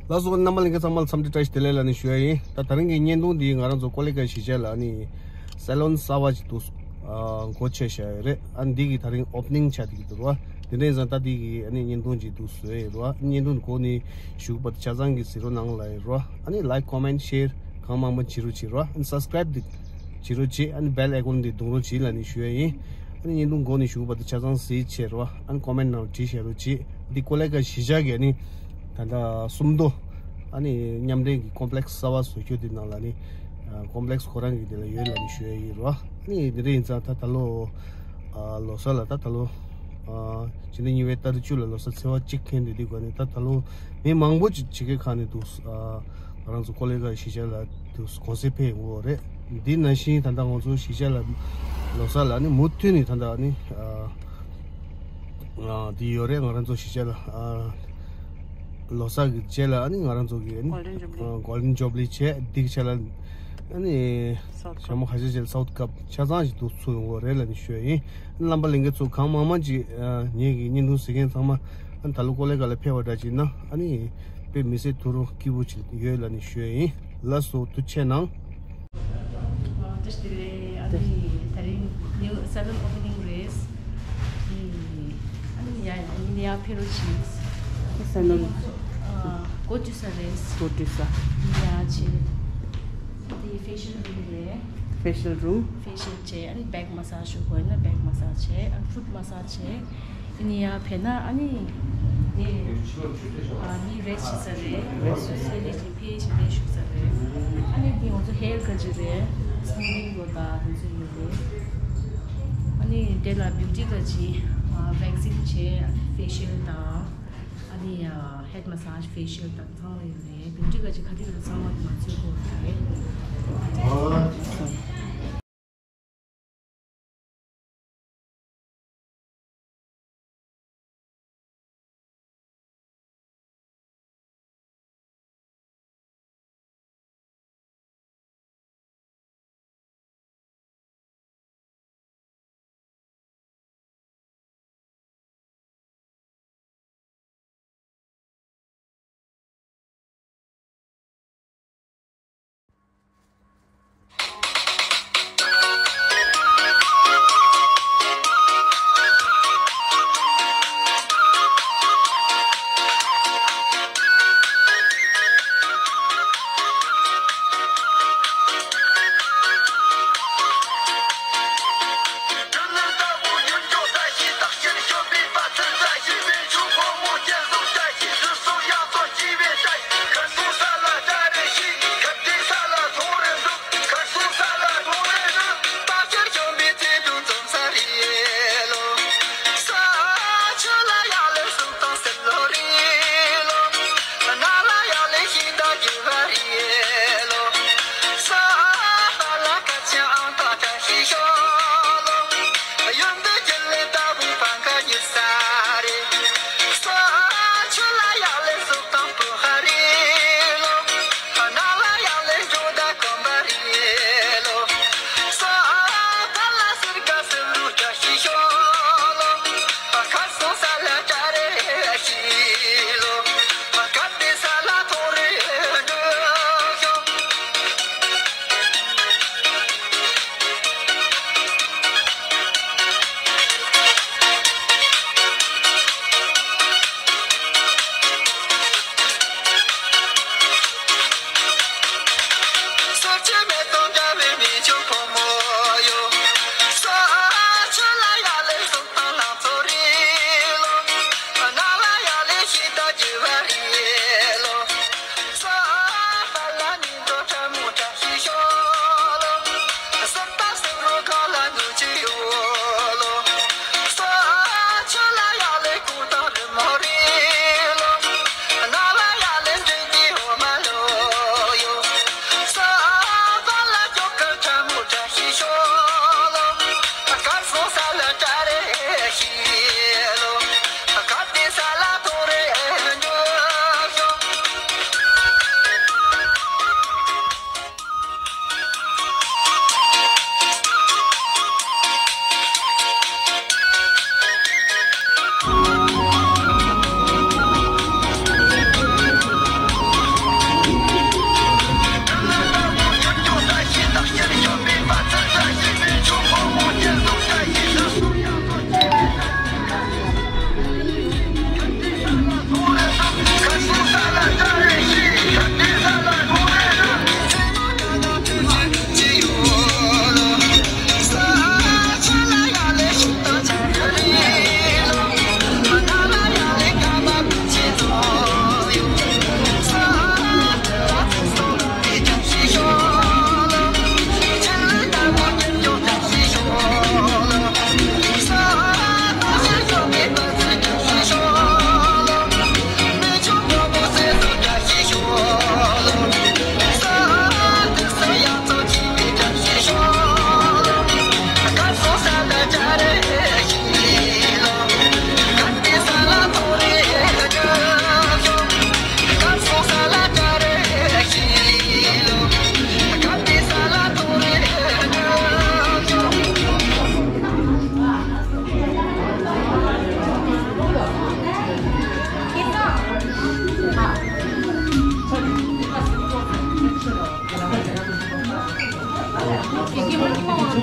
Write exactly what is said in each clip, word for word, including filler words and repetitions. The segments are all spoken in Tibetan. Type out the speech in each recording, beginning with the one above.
ལགས་སོ། རྣམ་པ་ལྷན་རྒྱས་ཚང་མ་ལ་འཚམས་འདྲི་བཀྲ་ཤིས་བདེ་ལེགས་ལབ་ནས་ཞུ་ཡ་ཡིན། ད་ད་རིང་གི་བརྙན་ཐུང་འདི་ང་རང་ཚོ་ཀོ་ལི་གྷལ་གཞིས་ཆགས་ལ་ཨ་ནི་སེ་ལོན་གསར་པ་ཅིག་འདུག་ཨ་སྒོ་ཕྱེ་བཞག་ཡོད་རེད། ཨ་ནི་འདི་གི་ད་རིང་ཨོ་པ་ནིང་ཆགས་བསྡད་ཀྱི་འདུག་ར། དེ་འདྲ་ཡིན་ཙང་ད་འདི་གི་ཨ་ནི་བརྙན་ཐུང་ཅིག་འདུག་བཟོས་ཡོད་ར། བརྙན་ཐུང་འདི་གོ་ནས་ཞུགས་པ་དང་ཆ་ཚང་གི་གཟིགས་རོགས་གནང་ལབ་ཡོད་ར། ཨ་ནི་ལའིཀ་ཀོ་མེན་ཤེར་གང་མང་མང་བྱེད་རོགས་བྱེད་ར། ཨ་ནི་སབ་སི་ཀ་རབ་འདི་བྱེད་རོགས་བྱེད། ཨ་ནི་བེལ་ཨའི་ཀོན་འདི་རྡུང་རོགས་བྱེད་ལབ་ནས་ཞུ་ཡ་ཡིན། ཨ་ནི་བརྙན་ཐུང་གོ་ནས་ཞུགས་པ་དང་ཆ་ཚང་གཟིགས་བྱེད་ར། ཨ་ནི་ཀོ་མེན་ནང་བྲིས་བཞག་རོགས་བྱེད། འདི་ཀོ་ལི་གྷལ་གཞིས་ཆགས་ཀྱི་ཨ་ནི་ད་ལྟ་སུམ་མདོ་ཨ་ནི་མཉམ་འབྲེལ་གྱི་ཀོམ་པི་ལེགས་གསར་པ་བཟོ་རྒྱུ་དེ་ནང་ལ་ནི་ཀོམ་པི་ལེགས་ཁོ་རང་གི་དེ་ལ་ཡོད་ལབ་ནས་ཞུ་ཡ་ཡིན་རོ། ཨ་ནི་དེ་འདྲ་ཡིན་ཙང་ད་ད་ལོ་ལོ་གསར་ལ་ད་ད་ལོ་ཕྱི་ཟླ་གཉིས་པའི་ཏ་རིག་བཅུ་ལ་ལོ་གསར་ཚེས་པ་གཅིག་འཁེལ་འདི་དུས་ག་ནས་ད་ད་ལོ་མི་མང་པོ་ཅིག་ཕྱི་རྒྱལ་ཁག་ནས་འདུག་ང་རང་ཚོ་ཀོ་ལི་གྷལ་གཞིས་ཆགས་ལ་དུ་གུང་སེང་ཕེབས་ཡོང་གི་ཡོད་རེད། འདི་ནང་བཞིན་ད་ལྟ་ང་ཚོ་གཞིས་ཆགས་ལ་ལོ་གསར་ལ་ནི་མུ་མཐུད་ནས་ད་ལྟ་ནི་ཨ་ཨ་འདི་ཡོད་རེད། ང་རང་ཚོ་གཞིས་ཆགས་ལ་ཨ་ལོ་གསར་གྱི་རྗེས་ལ་ཨ་ནི་ང་རང་ཚོ་གི་ཨ་ནི་གོལ་ཌེན་ཇུ་བི་ལི། ཨ་གོལ་ཌེན་ཇུ་བི་ལི་བྱས། འདི་གི་ཆ་ལ་ཨ་ནི་སའུཐ་ཞྭ་མོ་ཁ་ཤས་ཅིག་ལ་སའུཐ་ཀབ་ཆ་ཚང་ཞིག་འདུག་ཚུགས་ཡོང་གི་ཡོད་རེད་ལབ་ནས་ཞུ་ཡ་ཡིན། རྣམ་པ་ལྷན་རྒྱས་ཚོ་གང་མང་མང་ཅིག་ཨ་ངེད་ཀྱི་བརྙན་ཐུང་གཟིགས་མཁན་ཚང་མ་ཨ་ནི་ད་ལོ་ཀོ་ལི་གྷལ་ལ་ཕེབས་པ་འདྲ་ཅིག་ན་ཨ་ནི་དཔེ་མི་སྲིད་ཐུགས་རུ་སྐྱིད་པོ་ཅིག་ཡོད་ལབ་ནས་ཞུ་ཡ་ཡིན། ལགས་སོ། ཐུགས་རྗེ་གནང་། བཀྲ་ཤིས་བདེ་ལེགས། ཨ་ནི་ད་རིང་ནིའུ་སེ་ལོན་ཨོ་པ་ནིང་རེད། ཨ་ནི་ཡ་ཡ་ནི་ཡ་ཕེབས་རོགས་གྱིས། སེ་ལོན་ཨ་སྒོ་འབྱེད་ས་རེད། སྒོ་འབྱེད་ས། ཡ་བྱས། འདི་ཕེ་ཤལ་རུམ་རེད། ཕེ་ཤལ་རུམ། ཕེ་ཤལ་བྱས། ཨ་ནི་བེག་མ་སཱ་ཇ་ཞུ་དགོས་ན་བེག་མ་སཱ་ཇ་བྱས། ཨ་ནི་ཕུཊ་མ་སཱ་ཇ་བྱས། ཨ་ནི་ཡ་ཕེབས་ན་ཨ་ནི་དེ་ཨ་ནི་རེ་སི་ཊི་བྱེད་ས་རེད། རེ་སི་ཊི་བྱེད་ས་རེད། ཕེ་ཤལ་དེ་ཞུགས་ས་རེད། ཨ་ནི་དེ་ང་ཚོ་ཧེར་ག་ཅི་རེད། སི་མུ་ཐིང་ལོ་ད་དེ་ཚོ་ཡོད་རེད། ཨ་ནི་དེ་ལ་བིའུ་ཊི་ག་ཅི་ཝེག་སིན་བྱས། ཕེ་ཤལ་དང་ཨ་ནི་ཧེཌ་མ་སཱ་ཇ་ཕེ་ཤལ་དང་ཚང་མ་ཡོད་རེད། བིའུ་ཊི་ག་ཅི་ག་དུས་ལ་ཚང་མ་དེ་མ་ཚོད་དགོས་རེད།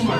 འདི་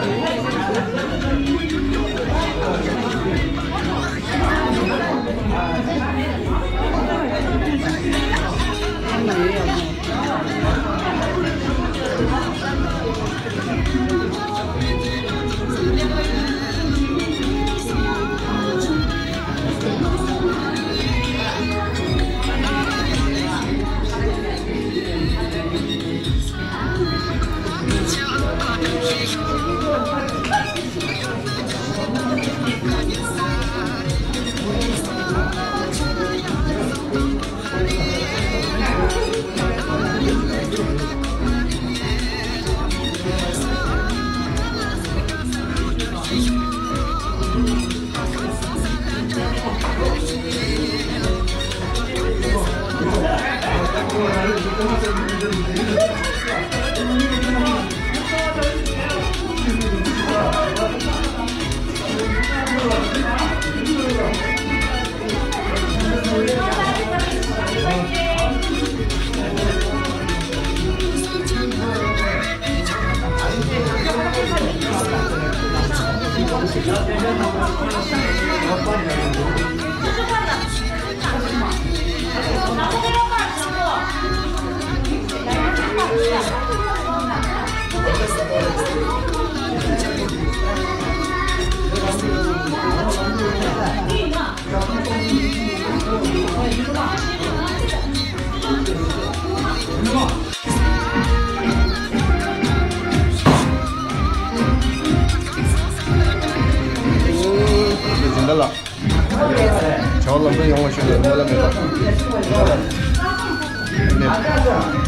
འདྲ་ལ། བྱ་བ་ལམ་འགྲོ་ཡོང་བ་ཞུ་ལ་སྨོན་ལམ་མེད་པ།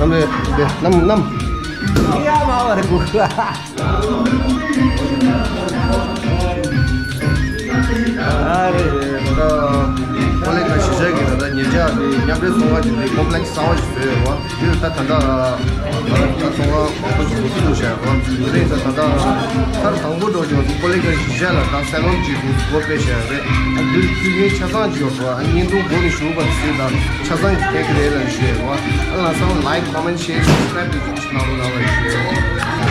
ནམ་རེ་འདི་ནམ་ནམ། ཡ་མ་བར་གུ། ཨ་རེ་རེ་ད་ལྟ་ཀོ་ལེ་ག་གཞིས་ཆགས་ཀྱི་ད་ལྟ་ཉེ་ཆར་དེ་མཉམ་འབྲེལ་ཚོང་ཁང་གི་དེ་ཀོམ་པ་ལེགས་གསར་པ་ཞིག་བཟོས་ཡོད་པ། འདིར་ད་ད་ལྟ་ད་ཚོང་ཁང་མང་པོ་ཞིག་འཛུགས་སྐྲུན་བྱས་ཡོད་པ། དེ་རིང་ད་ད་ལྟ་ཚར་དང་པོ་འགྲོ་རྒྱུ་ཀོ་ལེ་ག་གཞིས་ཆགས་ལ་ད་སེ་ལོན་གྱི་དུ་སྒོ་ཕྱེ་བཞག་ཡོད་རེད། ད་འདིར་ཚུལ་ངན་ཆ་ཚང་ཅིག་ཡོད་པ། བརྙན་ཐུང་སྒོ་ནས་ཞུགས་པ་དེ་ཚོས་ད་ཆ་ཚང་གི་ཕན་གྱི་རེད་ལབ་ཞུ་ཡོད་པ། ཨ་ལ་ས་བ་ལའིཀ་ཀོ་མེན་ཤེར་སབ་སི་ཀ་རེབ་དེ་ཚོ་གནང་རོགས་གནང་ལབ་ཞུ་ཡོད།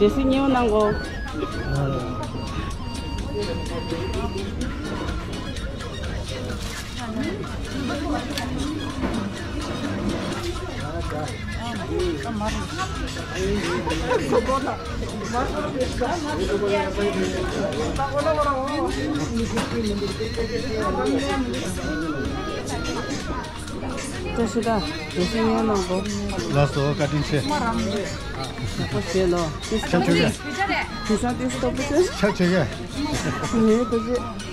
དེ་སྲིད་སྙན་གོ་གནང་གོ། བཀྲ་ཤིས་བདེ་ལེགས། དེ་སྲིད་སྙན་གོ་གནང་གོ། ལགས་སོ། བཀའ་དྲིན་ཆེ། ཡག་པོ་བྱས་ལོ། ཁྱབ་ཆོས་རེད། དུས་སང་དུས་སུ་སྟོབས་པོ་ཆེ། ཁྱབ་ཆོས་རེད། ངའི་ཐུགས་རྗེ།